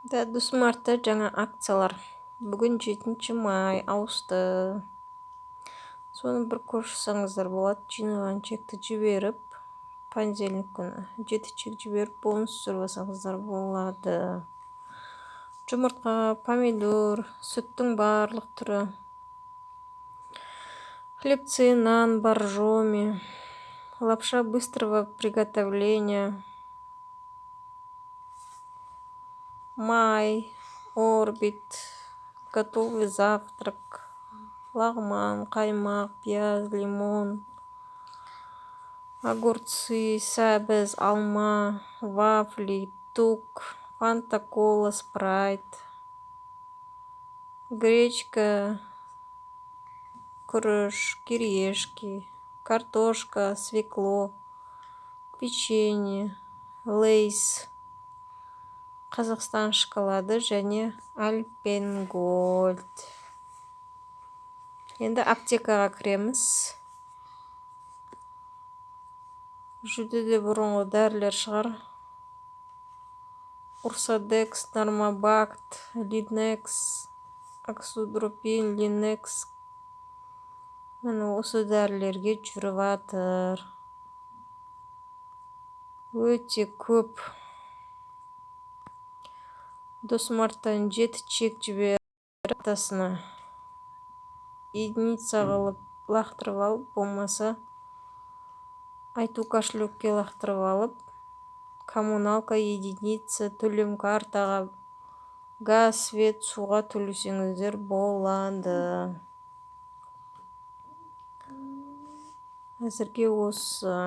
Да, Дусмартта жаңа акциялар. Бүгін 7 май ауысты. Соны бір көріп шықсаңыздар болады. Жиналған чекті жіберіп, понедельник күні 7 чек жіберіп, бонус түсіріп алсаңыздар болады. Жұмыртқа, помидор, сүттің барлық түрі. Хлебцы, нан, Боржоми, лапша быстрого приготовления, май, Орбит, готовый завтрак, лағман, қаймақ, пияз, лимон, огурцы, сәбіз, алма, вафли, тук, Фанта, кола, Спрайт, гречка, күріш, кириешки, картошка, свекло, печенье, Лейс, Қазақстан шоколады және Альпен Гольд. Енді аптекаға кіреміз. Бұл жерде де бұрынғы дәрілер шығар. Урсадекс, Нормабакт, Линекс, Оксудропин, Линекс. Міне, осы дәрілерге жүріп жатыр. Өте көп. Досмарттан 7 чек жіберіп, картасына единица қылып лақтырып алып, болмаса Айту кошелекке лақтырып алып, коммуналка, единица, төлем картаға, газ, свет, суға төлесеңіздер болады. Әзірге осы.